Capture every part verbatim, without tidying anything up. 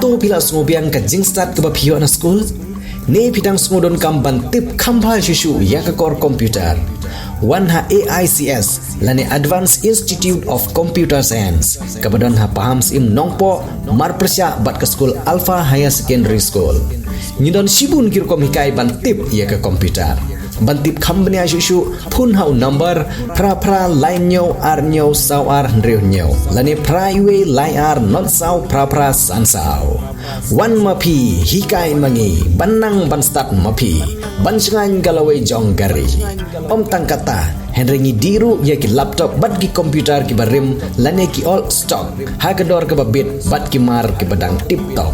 Phi la sngewbiang ka jingstad kaba phi ïoh na skul? Ne phi dang sngewdonkam ban tip kham bha shuh shuh ïa ka kor computer? Wan ha A I C S lane Advanced Institute of Computer Science, kaba don ha Pahamsyiem Nongpoh, marpyrshah bad ka skul Alpha Higher Secondary School. Ngi don shibun ki rukom hikai ban tip ïa ka computer. Ban tip kham bniah shuh shuh, phone ha u number phra phra lai hynñiew ar hynñiew saw ar hynriew hynñiew lane phra wei lai ar not saw phra phra san saw. Wan ma phi, hikai ma ngi, ban nang ban stad ma phi, ban shngaiñ ka lawei jong ka ri. Ym tang katta, hynrei ngi dih ruh ïa ki laptop bad ki computer kiba rim lane ki old stock ha ka dor kaba bit bad ki mar kiba dang tip top.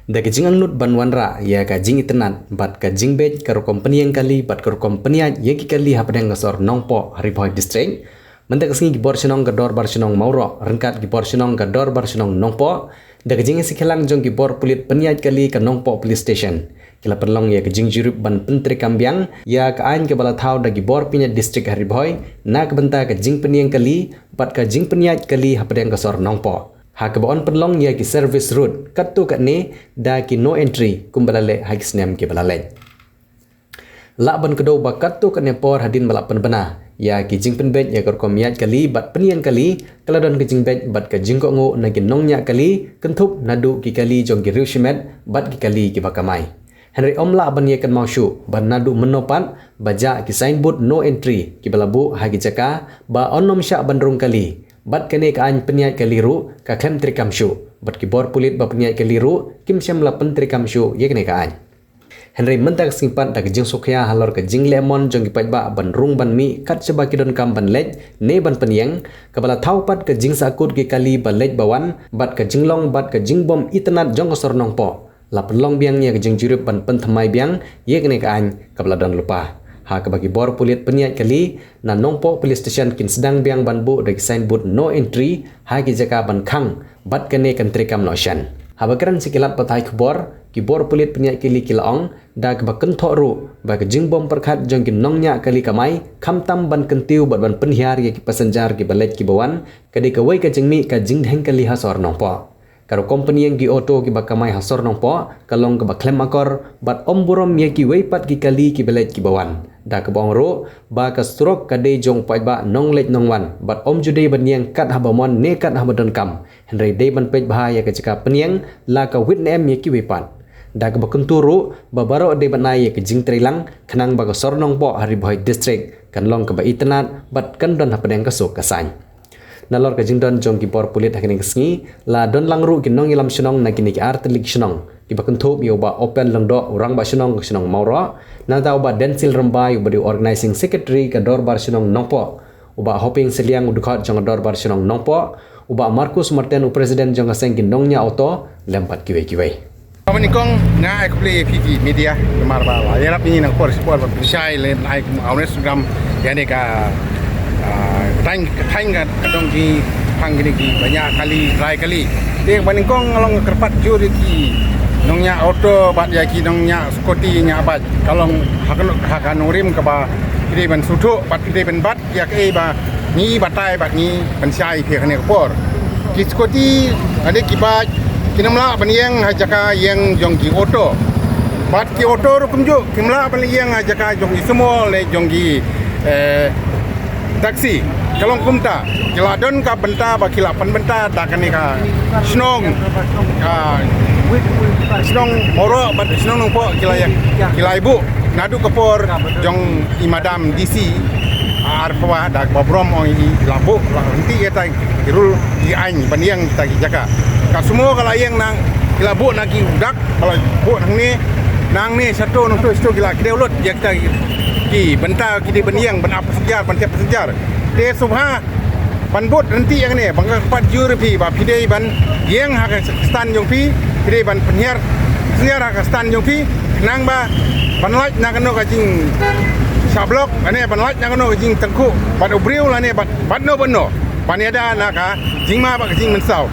Da ka jingangnud ban wanrah ïa ka jingitynnad bad ka jingbeit ka rukom pynïeng kali bad ka rukom pynïaid ïa ki kali hapdeng ka sor Nongpoh ha Ri Bhoi District, mynta ka sngi ki bor shnong ka Dorbar Shnong Mawroh ryngkat ki bor shnong ka Dorbar Shnong Nongpoh, da ka jingïasyllok jong ki bor pulit pynïaid kali ka Nongpoh Police Station, ki la pynlong ïa ka jingjurip ban pyntreikam biang ïa ka aiñ kaba la thaw da ki bor pynïaid district ha Ri Bhoi na ka bynta ka jingpynïeng kali bad ka jingpynïaid kali hapdeng ka sor Nongpoh, ha kaba yn pynlong ïa ki service road katto katne da ki no entry kumba la leh ha ki snem kiba la leit. Lah ban kdew ba katto katne por hadien ba la pynbna ïa ki jingpynbeit ïa ka rukom ïaid kali bad pynïeng kali, ka la don ka jingbeit bad ka jingkohnguh na ki nongñiah kali, kynthup naduh ki kali jong ki riew shimet bad ki kali kiba kamai. Hynrei ym lah ban ïakynmaw shuh ba naduh mynno pat ba jah ki signboard no entry kiba la buh ha ki jaka ba yn ym shah ban rung kali, bad kane ka aiñ pynïaid kali ruh ka khlem treikam shuh, bad ki bor pulit ba pynïaid kali ruh kim shym la pyntreikam shuh ïa kane ka aiñ. Hynrei mynta ka sngi pat da ka jingsngewkhia halor ka jingleh mon jong ki paidbah ban rung ban mih kat shaba ki donkam ban leit ne ban pynïeng, kaba la thaw pat ka jingsahkut ki kali ba leit ba wan bad ka jinglong bad ka jingbym itynnad jong ka sor Nongpoh, la pynlong biang ïa ka jingjurip ban pynthymmai biang ïa kane ka aiñ kaba la don lypa, ha kaba ki bor pulit pynïaid kali na Nongpoh Police Station kin sdang biang ban buh da ki signboard no entry ha ki jaka ban khang bad kane kan treikam noh shen. Haba kren sha ki lad pathai khubor, ki bor pulit pynïaid kali ki la ong da kaba kynthoh ruh ba ka jingbym pyrkhat jong ki nongñiah kali kamai, khamtam ban kyntiew bad ban pynhiar ïa ki passenger kiba leit kiba wan, ka dei kawei ka jingmih ka jingdheng kali ha sor Nongpoh. Ka rukom pynïeng ki auto kiba kamai ha sor Nongpoh ka long kaba khlem akor bad ym burom ïa kiwei pat ki kali kiba leit kiba wan, da kaba ong ruh ba ka surok ka dei jong u paidbah nongleit nongwan bad ym ju dei ban ïeng kat haba mon ne kat haba donkam, hynrei dei ban peit bha ïa ka jaka pynïeng la ka wit ne em ïa kiwei pat. Da kaba kyntu ruh ba baroh dei ban ai ïa ka jingtreilang khnang ba ka sor Nongpoh ha Ri Bhoi District kan long kaba itynnad bad kan don hapdeng ka suk ka saiñ. Nalor ka jingdon jong ki bor pulit ha kane ka sngi, la don lang ruh ki nongïalam shnong na kine ki artylli ki shnong, kiba kynthup ïa u Bah Open Lyngdoh, u Rangbah Shnong ka shnong Mawroh, nangta u Bah Denzil Rymbai uba dei u Organising Secretary ka Dorbar Shnong Nongpoh, u Bah Hoping Sylliang, u dkhot jong ka Dorbar Shnong Nongpoh, u Bah Marcus Martin, u President jong ka seng ki nongñiah auto, lem bad kiwei kiwei. Ba nyngkong nga ai khublei ïa phi ki media, namar ba la ïarap ïa ngi na ka por sha ka por ban pynshai lane ban ai kum awareness program ïa kane ka, ah, ka thaiñ, ka thaiñ ka, ka dong ki phang kine kiba ñiah kali, trai kali. Te ba nyngkong nga long kyrpad jur ïa ki nongñiah auto bad ïa ki nongñiah scooty, ñiah bike. Ka long ha ka, ha ka nongrim kaba phi dei ban sngewthuh bad phi dei ban bat ïa kaei ba ngi batai bad ngi pynshai phi ha kane ka por. Ki scooty, lane ki bike, kin ym lah ban ïeng ha jaka ïeng jong ki auto. Bad ki auto ruh kumjuh, kim lah ban ïeng ha jaka jong ki sumo lane jong ki, eh, taxi. Ka long kumta, ki la don ka bynta ba ki la pynbynta da kane ka shnong, ah, shnong Mawroh bad shnong Nongpoh ki la ïa, ki la ïa buh naduh ka por jong i Madam D C, ah, ar phew da kaba burom ong i la buh, la hynti ïa kita ki rule, ki aiñ ban ïeng kita ki jaka. Ka sumo ka la ïeng nang, ki la buh na ki dak, ba la buh nangne, nangne shato nangto shato, ki la kdew lut ïa kita ki, ki bynta ki dei ban ïeng ban ap passenger, ban thep passenger. Te sngewbha ban bud ryntih ïa kane, ba nga kyrpad jur ïa phi ba phi dei ban ïeng ha ka stand jong phi, phi dei ban pynhiar, pynhiar ha ka stand jong phi, khnang ba ban lait na kano ka jingshablok, lane ban lait na kano ka jingtyngkhuh bad u briew lane bad, bad no bad no, ban ïada na ka jingma bad ka jingmynsaw.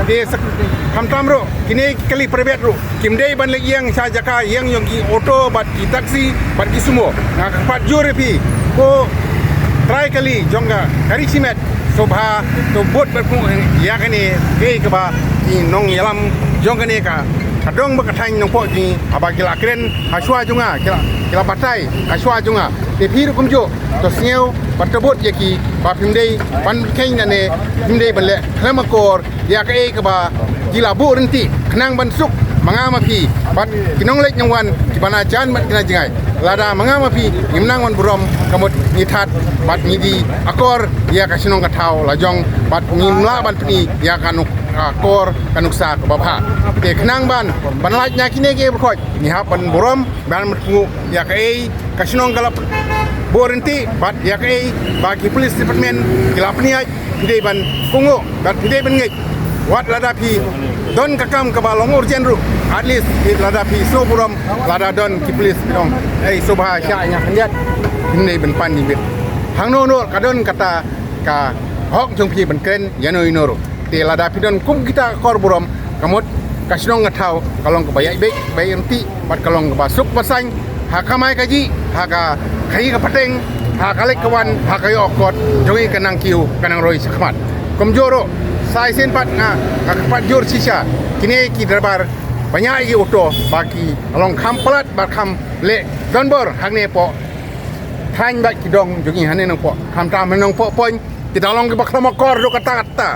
Te sa, Khamtam ruh kine ki kali private ruh kim dei ban leit ïeng sha jaka ïeng jong ki auto bad ki taxi bad ki sumo. Nga kyrpad jur ïa phi ko trai kali jong ka Kari Shimet, sngewbha to bud bad pynïaid ïa kane kaei kaba ki nongïalam jong kane ka ka dong bad ka thaiñ Nongpoh jong ngi haba ki la kren ha shuwa jong nga, ki la, ki la batai ha shuwa jong nga. Te phi ruh kumjuh to sngew bad to bud ïa ki ba phim dei ban kheiñ nangne, phim dei ban leh khlem akor ïa kaei kaba ki la buh ryntih khnang ban suk ma nga ma phi bad ki nongleit nongwan kiba na jan bad ki na jngai. Lada ma nga ma phi ngim nang ban burom, ka mut ngi that bad ngi die akor ïa ka shnong ka thaw la jong bad ngim lah ban pyni ïa ka nuk-, akor ka nuksa kaba bha. Te khnang ban, ban lait na kine ki brkhot ngi hap ban burom ban mutngu ïa kaei ka shnong ka la buh ryntih bad ïa kaei ba ki police department ki la pynïaid. Phi dei ban kohnguh bad phi dei ban ngeit. Wat lada phi don ka kam kaba long urgent ruh, at least phi, lada phi sngewburom, lada don ki police ki ong, "Ei, sngewbha shah ïa nga khyndiat," phi dei ban pan ïa bit. Hangno no ka don kata ka hok jong phi ban kren ïano ïano ruh. Te lada phi don kum kita ka kor burom, ka mut ka shnong ka thaw ka long kaba ïaid beit, ba ïaid ryntih bad ka long kaba suk ba saiñ ha ka kamai kajih, ha ka khaïi ka pateng, ha ka leit ka wan, ha ka ïoh kot jong ngi, ka nang kiew ka nang roi shakhmat. Kumjuh ruh sa shisien pat nga, nga kyrpad jur shisha kine ki driver ba ñiah ïa ki auto ba ki long kham palat bad kham leh donbor hangne hapoh thaiñ bad ki dong jong ngi hangne Nongpoh, khamtam ha Nongpoh Point. Ki dang long kiba khlem akor ruh katta katta.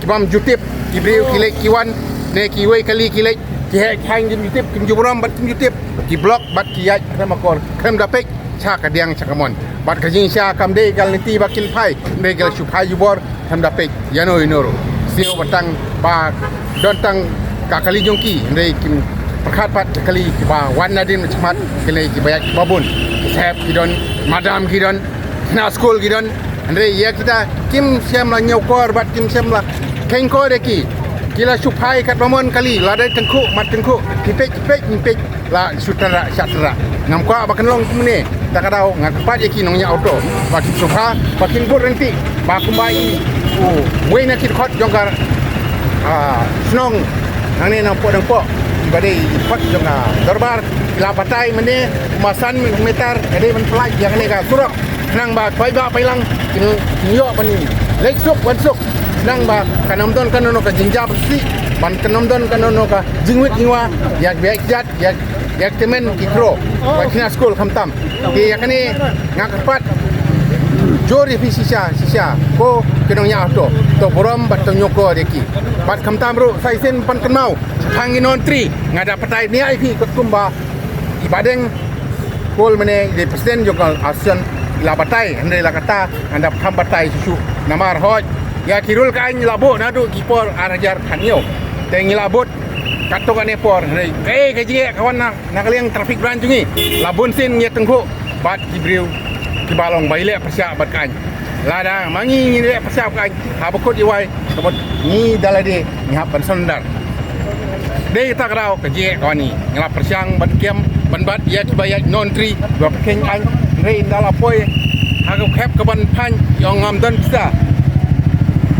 Ki bym ju tip, ki briew ki leit ki wan, ne kiwei kali ki leit, ki heh ki haiñ kim ju tip, kim ju burom bad kim ju tip. Ki block bad ki ïaid khlem akor, khlem da peit sha ka diang sha ka mon. Bad ka jingshisha kam dei ka lynti ba kin phai, kam dei ka la shu phai jubor, khlem da peit ïano ïano ruh. Siew ba tang ba don tang ka kali jong ki, hynrei kim pyrkhat pat ka kali kiba wan nadien shakhmat, kine kiba ïaid kiba bun. Ki sahep ki don, madam ki don, khynnah skul ki don, hynrei ïa kita kim shym la ñiewkor bad kim shym la kheiñkor ïa ki. Ki la shu phai katba mon kali, la dei tyngkhuh mat tyngkhuh, phi peit phi peit phi peit, la shu tynrah shah tynrah. Ngam kwah ba kan long kumne. Ta ka daw nga kyrpad ïa ki nongñiah auto ba kin sngewbha, ba kin bud ryntih, ba kumba i uwei na ki dkhot jong ka, ah, shnong nangne Nongpoh, Nongpoh, ba dei i dkhot jong ka dorbar, i la batai mynne kumba san meter ka dei ban pynlait ïa kane ka surok. Khnang ba paidbah paidlang kin, kin ïoh ban leit suk wan suk. Khnang ba kan ym don kano kano ka jingjia pyrshah, ban kan ym don kano kano ka jingwit jingwa ïa ki ba ïaid kjat, ïa, ïa ki tymmen ki kro, ba ki na skul khamtam. Te ïa kane nga kyrpad jur ïa phi shisha shisha ko ki nongñiah auto, to burom bad to ñiewkor ïa ki. Bad khamtam ruh sa shisien ban kynmaw shaphang ki non trei, nga da batai nia ïa phi katkum ba i Bah Deng Kol mynne i dei president jong ka association, i la batai, hynrei la kata ngan da kham batai shuh shuh namar hooid ïa ki rule ka aiñ la buh naduh ki por ar hajar khatñiew. Te ngi la bud katto katne por, hynrei kaei ka jingeh ka wan na, na ka liang traffic branch jong ngi, la bun sien ngi ïa tyngkhuh bad ki briew kiba long ba ïaleh pyrshah bad ka aiñ. Lada ma ngi ngi leh pyrshah ka aiñ, haba kut iwei, ka mut ngi da lade ngi hap ban surrender. Dei kata ka daw ka jingeh ka wan ngi, ngi la pyrshang ban kem ban bat ïa kiba ïaid non trei, ba pyrkhing aiñ, hynrei ynda la poi ha ka khep ka ban phaiñ, ïa ngam don pisa.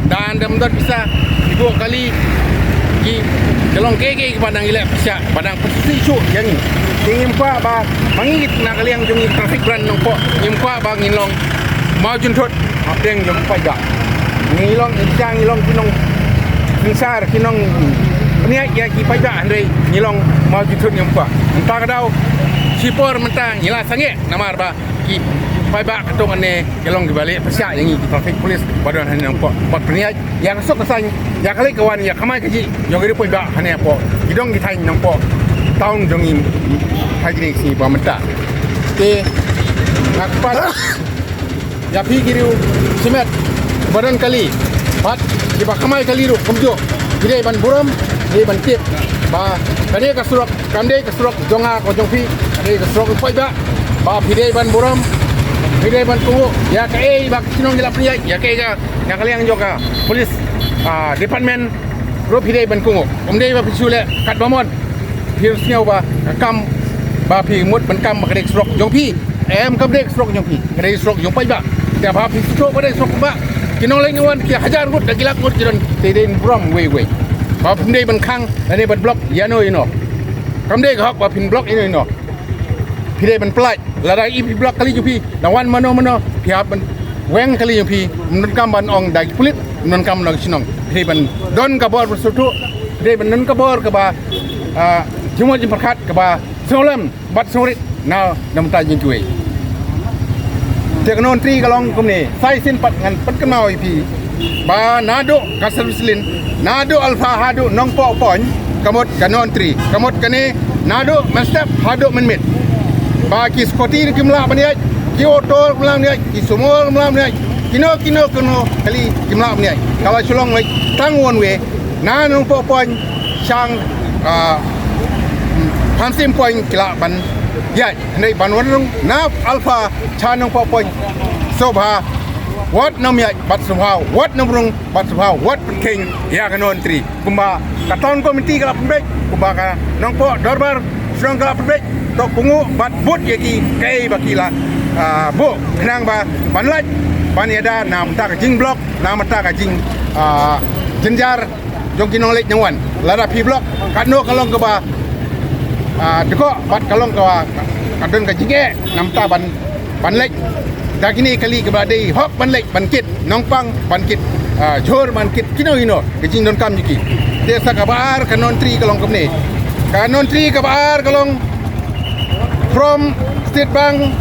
Dan dam don pisa, ibu kali ki, ki long kiei kiei kiba nang ïaleh pyrshah, ba nang pyrshah shuh ïa ngi. Te ngim kwah ba ma ngi na ka liang jong ngi traffic branch Nongpoh, ngim kwah ba ngin long mawjynthut hapdeng jong ki paidbah. Ngi long, ngi long ki nongsynshar, ki nongpynïaid ïa ki paidbah, hynrei ngi long mawjynthut, ngim kwah. Mynta ka daw shipor mynta ngi la sangeh namar ba ki paidbah katto katne ki long kiba leh pyrshah ïa ngi ki traffic police ba don hangne Nongpoh, bad pynïaid ïa ka suk ka saiñ, ïa ka leit ka wan, ïa ka kamai kajih jong ki riew paidbah hangne hapoh ki dong ki thaiñ Nongpoh town jong ngi ha kine ki sngi ba mynta. Te nga kyrpad ïa phi ki riew shimet ba don kali bad kiba kamai kali ruh kumjuh, phi dei ban burom, phi dei ban tip ba kane ka surok kam dei ka surok jong nga ko jong phi, ka dei ka surok u paidbah. Ba phi dei ban burom, phi dei ban kohnguh ïa kaei ba ki shnong ki la pynïaid, ïa kaei ka, na ka liang jong ka police, ah, department ruh phi dei ban kohnguh. Ym dei ba phi shu leh katba mon. Phi sngew ba ka kam ba phi mut ban kam ba ka dei ka surok jong phi. Em, kam dei ka surok jong phi, ka dei ka surok jong paidbah. Te ba phi shu ba dei surok ba ki nongleit nongwan ki hajar ngut, da ki lak ngut ki don, te dei ban burom wei wei. Ba phin dei ban khang lane ban block ïano ïano. Kam dei ka hok ba phin block ïano ïano. Phi dei ban pyllait. Lada i phi block kali jong phi, la wan mano mano, phi hap ban weng kali jong phi. Ym donkam ban ong da ki pulit, ym donkam ban ong da ki shnong. Phi dei ban don ka bor ba sngewthuh. Phi dei ban don ka bor kaba, ah, jingmut jingpyrkhat kaba sngewlem bad sngewrit na, na bynta jong kiwei. Te ka Nontri ka long kumne, sa shisien pat ngan pynkynmaw ïa phi ba naduh ka service lane, naduh Alpha haduh Nongpoh Point, ka mut ka Nontri, ka mut kane naduh Mynstep haduh Mynmiet. Ba ki scooty kim lah ban ïaid, ki auto kim lah ban ïaid, ki sumo kim lah ban ïaid, kino kino kino kali kim lah ban ïaid. Ka la shu long leit tang one way, na Nongpoh Point sha, ah, Phamsim Point ki lah ban ïaid. Hynrei ban wan rung na Alpha sha Nongpoh Point, sngewbha wat nym ïaid bad sngewbha wat nym rung bad sngewbha wat pynkheiñ ïa ka Nontri. Kumba ka town committee ka la pynbeit, kumba ka Nongpoh Dorbar Shnong ka la pynbeit, to kohnguh bad bud ïa ki kaei ba ki la, ah, buh, khnang ba ban lait ban ïada na bynta ka jingblock, na bynta ka jing, ah, jynjar jong ki nongleit nongwan. Lada phi block, katno ka long kaba, ah, dkoh bad ka long kaba ka don ka jingeh na bynta ban, ban leit da kine kali kaba dei hok ban leit ban kit nongpang, ban kit, ah, jhur, ban kit kino kino ka jingdonkam jong ki. Te sa kaba ar ka Nontri ka long kumne. Ka Nontri kaba ar ka long from State Bank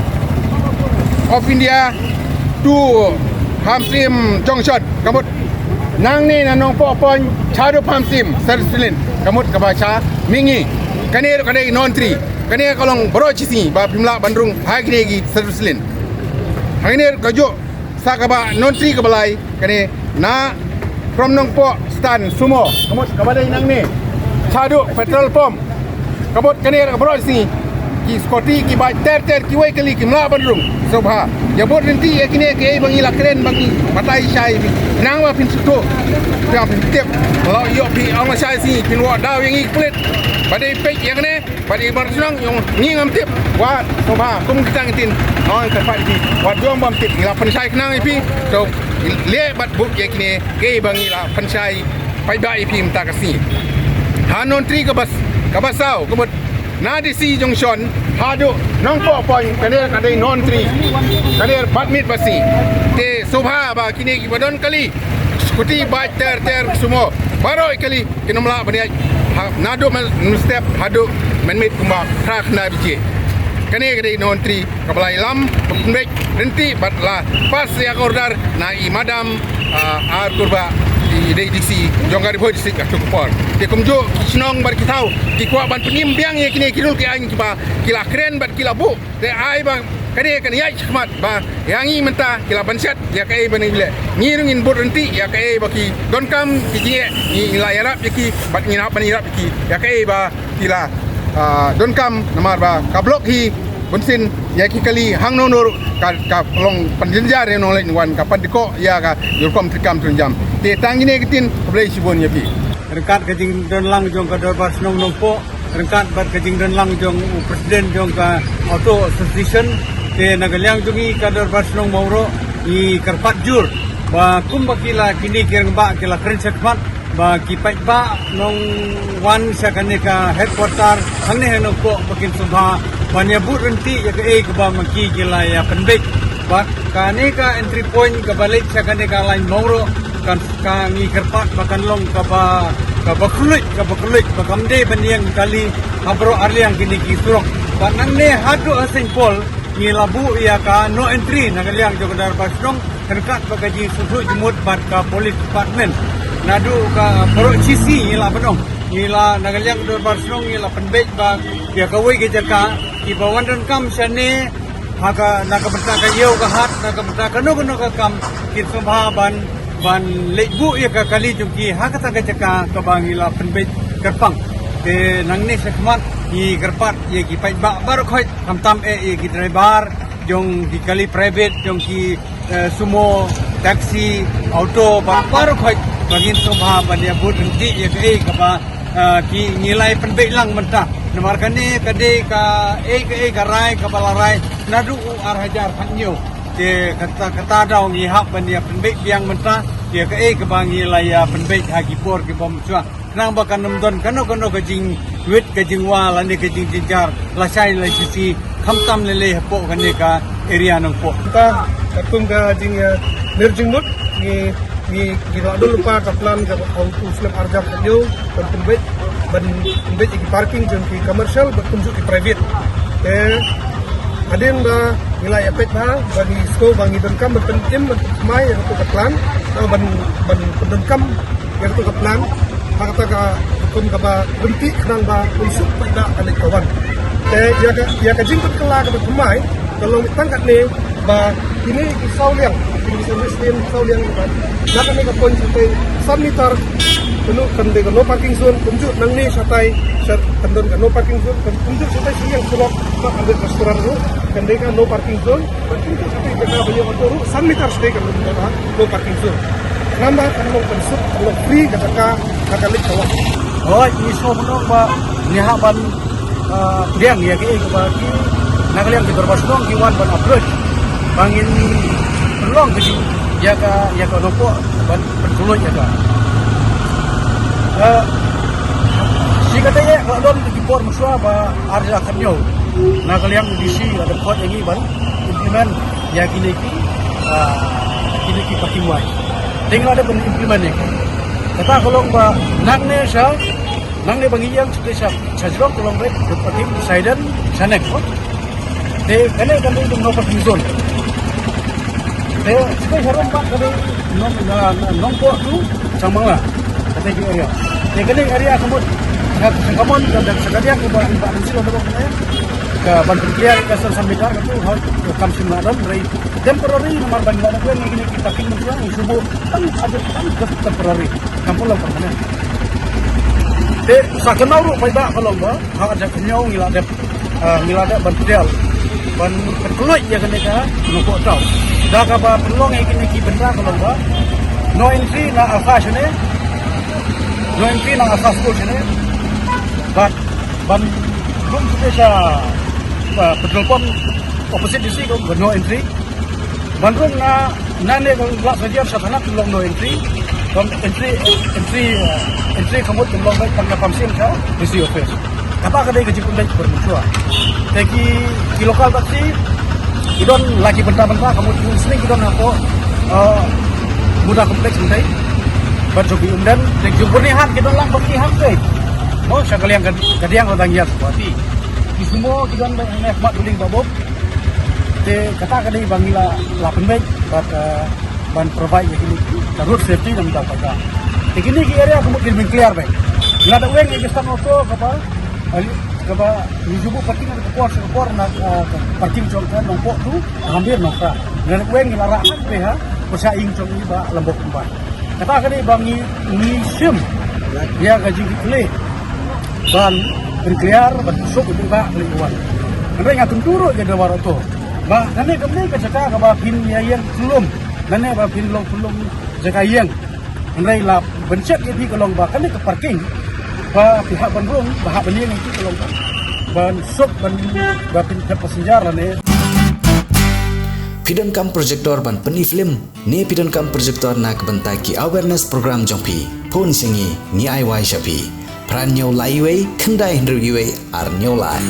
of India to Phamsim Junction. Ka mut nangne na Nongpoh Point shaduh Phamsim service lane, ka mut kaba sha mihngi. Kane ruh ka dei Nontri. Kane ka long baroh shi sngi ba phim lah ban rung ha kine ki service lane. Hangne ruh kajuh sa kaba Nontri kaba lai, kane na from Nongpoh stand sumo, ka mut kaba dei nangne shaduh petrol pump. Ka mut kane ruh baroh shi sngi ki scooty, ki bike ter ter, kiwei kali kim lah ban rung. Sngewbha ïa bud ryntih ïa kine kaei ba ngi la kren, ba ngi batai shai, khnang ba phin sngewthuh, ba phin tip. Lada ïoh phi ong lashai sngi phin wad daw ïa ngi ki pulit ba dei peit ïa kane. Bad i bar shnong ïong ngi ngam tip. Wat sngewbha kum kita ngi tin, ong ka pat ïa phi, wat ïong bym tip, ngi la pynshai khnang ïa phi. To leh bad buh ïa kine kaei ba ngi la pynshai paidbah ïa phi mynta ka sngi. Ha Nontri kaba, kaba saw, ka mut na D C Junction haduh Nongpoh Point, kane ka dei Nontri, kane bad miet bad sngi. Te sngewbha ba kine kiba don kali, scooty, bike ter ter, sumo, baroh kali kin ym lah ban ïaid ha, naduh Mynstep haduh Mynmiet kumba phra khyndai baje. Kane ka dei Nontri kaba la ïalam, pynbeit ryntih bad la pass ïa ka order na i Madam, ah, R Kurbah, i dei D C jong ka Ri Bhoi District katto ka por. Te kumjuh ki shnong bad ki thaw ki kwah ban pynim biang ïa kine ki rule ki aiñ kiba ki la kren bad ki la buh. Te ai ba ka dei kan ïaid shakhmat ba ïa ngi mynta ki la pynshet ïa kaei ba ngi leh. Ngi ruh ngin bud ryntih ïa kaei ba ki donkam ki jingeh, ngi la ïarap ïa ki bad ngin hap ban ïarap ïa ki ïa kaei ba ki la, ah, donkam, namar ba ka block hi bunsien ïa ki kali hangno hangno ruh ka, ka long pynjynjar ïa nongleit nongwan, ka pyndikoh ïa ka rukom treikam treijam. Te tang kine ki ktien, khublei shibun ïa phi. Ryngkat ka jingdon lang jong ka Dorbar Shnong Nongpoh, ryngkat bad ka jingdon lang jong u President jong ka Auto Association, te na ka liang jong ngi ka Dorbar Shnong Mawroh ngi kyrpad jur ba kumba ki la, kine ki rangbah ki la kren shakhmat ba ki paidbah nongwan sha kane ka headquarter hangne ha Nongpoh ba kin sngewbha ban ïa bud ryntih ïa kaei kaba ma ki ki la ïa pynbeit. Bad kane ka entry point kaba leit sha kane ka line Mawroh, kan, ka ngi kyrpad ba kan long kaba, kaba kylluid, kaba kylluid, ba kam dei ban ïeng kali ha baroh arliang kine ki surok. Bad nangne haduh ha Saint Paul ngi la buh ïa ka no entry na ka liang jong ka Dorbar Shnong, ryngkat bad ka jingsngewthuh jingmut bad ka police department. Naduh ka baroh shi sngi ngi la ban ong, ngi la na ka liang Dorbar Shnong ngi la pynbeit ba ïa kawei ka jaka kiba wan donkam shane ha ka, na ka bynta ka ïew ka hat, na ka bynta kano kano ka kam, kin sngewbha ban, ban leit buh ïa ka kali jong ki ha kata ka jaka kaba ngi la pynbeit kyrpang. Te nangne shakhmat ngi kyrpad ïa ki paidbah baroh khoit, khamtam eh ïa ki driver jong ki kali private, jong ki, eh, sumo, taxi, auto, ba, baroh khoit ba ngin sngewbha ban ïa bud ryntih ïa kaei kaba, eh, ki, ngi la ïa pynbeit lang mynta. Namar kane ka dei kaei kaei ka rai kaba la rai naduh u ar hajar khathynñiew. Te kata, kata daw ngi hap ban ïa pynbeit biang mynta. Ïa kaei kaba ngi la ïa pynbeit ha ki por ki bym shuwa, khnang ba kan ym don kano kano ka jingwit ka jingwa lane ka jingjynjar lashai lashisngi, khamtam lei lei hapoh kane ka area Nongpoh. Kata, katkum ka jing, eh, ner jingmut, ngi, ngi, ngi la dol lypa ka plan kaba ha u snem arhajar khathynñiew, ban pynbeit, ban pynbeit ïa ki parking jong ki commercial bad kumjuh ki private. Te hadien ba ngi la ïa peit bha, ba ngi sngewbha, ngi donkam ban pynim, ban pynthymmai ïa kato ka plan, ban, ban pyndonkam ïa kato ka plan ha kata ka rukom kaba ryntih, khnang ba un suk paidbah ka leit ka wan. Te ïa ka, ïa ka jingpynkylla kaba thymmai ka long tang katne, ba kine ki saw liang, kine ki service lane saw liang, ba na kane ka point shatai san meter, kano kan dei ka no parking zone, kumjuh nangne shatai, sha-, kan don ka no parking zone, kan kumjuh shatai shi liang surok, ba kan dei restaurant ruh, kan dei ka no parking zone, kan kumjuh shatai jaka ba ïoh auto ruh, san meter shatai kan don ka no parking zone. Namar kan long kan suk, kan long free ka jaka, ka ka leit ka wan. Hooid, ngi sngewbha ba ngi hap ban ah, pdiang ïa kaei kaba ki na ka liang ki dorbar shnong ki wan ban approach ba ngin pynlong ka jing ïa ka, ïa ka Nongpoh ban pynkloi ïa ka. Ah, shi katta ïa ka don ki por mynshuwa ba arhajar khathynñiew na ka liang D C la dep khot ïa ngi ban implement ïa kine ki, ah, kine ki parking wai. Te ngi la dep ban implement ïa ka. Kata ka long ba nangne sha Nangne ba ngi ïeng sha, sha jrong ka long red, ka parking sha side, sha next, no? Te kane ka dei ka no parking zone. Te sha harum pat ka dei Nong, na, na, Nongpoh to Changbangla. Kata ki area. Te kane area ka mut, ka, ka mon, ka, ka, ka dia ka ba, ba, ba, ka ban pynkylla ka san, san meter ka tu, ha, ka kam shim la don, rai temporary, namar ba ngi la don, ngi, ngi, ngi parking mynshuwa, ngi shu buh tang, tang, tang temporary. Kam pynlong permanent. Te sa kynmaw ruh paidbah ka long ba ha ka jaka ngi la dep, ah, ngi la dep ban pdiang ban pynkloi ïa kane ka Nongpoh Town. Da kaba pynlong ïa kine ki bynta ka long ba no entry na Alpha shane, no entry na Alpha School shane. Bad ban rung sha, ah, petrol pump opposite D C ka long ba no entry. Ban rung na, na ne ka la sa diar sa thanak long no entry. Ban entry, entry, eh, entry ka mut long bai tang na pam sim ka D C office. Kata ka dei ka jingpynbeit ba mynshuwa. Te ki, ki local taxi ki don la ki bynta bynta ka mut u sning ki don hapoh, eh, Muda Complex mynta. Bad jong ki Umden, te ki Byrnihat ki don lang Byrnihat te. Mo sha ka liang ka, ka diang ka dang ïa Guwahati. Ki sumo ki don ba ne khmat building ba bok. Te kata ka dei ba ngi la, la pynbeit bad, eh, ban provide ïa kine ki, ka road safety na ka bynta ka. Te kine ki area ka mut kin bin clear beit. Ngi la da weng ïa ki stand auto kaba, eh, kaba ngi ju buh parking ha ka por sha ka por na, eh, parking jong ka Nongpoh to Gambhir Nohkra. Ngi la da weng ngi la rah hangne ha pyrshah ïing jong ngi ba Lambok Kumbai. Kata ka dei ba ngi, ngi shim ïa ka jingkitkhlieh ban pynclear, ban pynsuk ïa ka kali wan. Hynrei nga kyntu ruh ïa ka dawar auto ba kane ka dei ka jaka kaba phin ïa ïeng pynlong, kane ba phin long pynlong jaka ïeng. Hynrei la ban check ïa phi ka long ba kane ka parking ba phi hap ban rung, ba hap ban ïeng ïa phi ka long ba ban suk, ban, ba phin thep passenger lane. Phi donkam projector ban pyni film? Ne phi donkam projector na ka bynta ki awareness program jong phi? Phone sha ngi, ngi ai wai sha phi. Phra hynñiew lai wei, khyndai hynriew wei, ar hynñiew lai.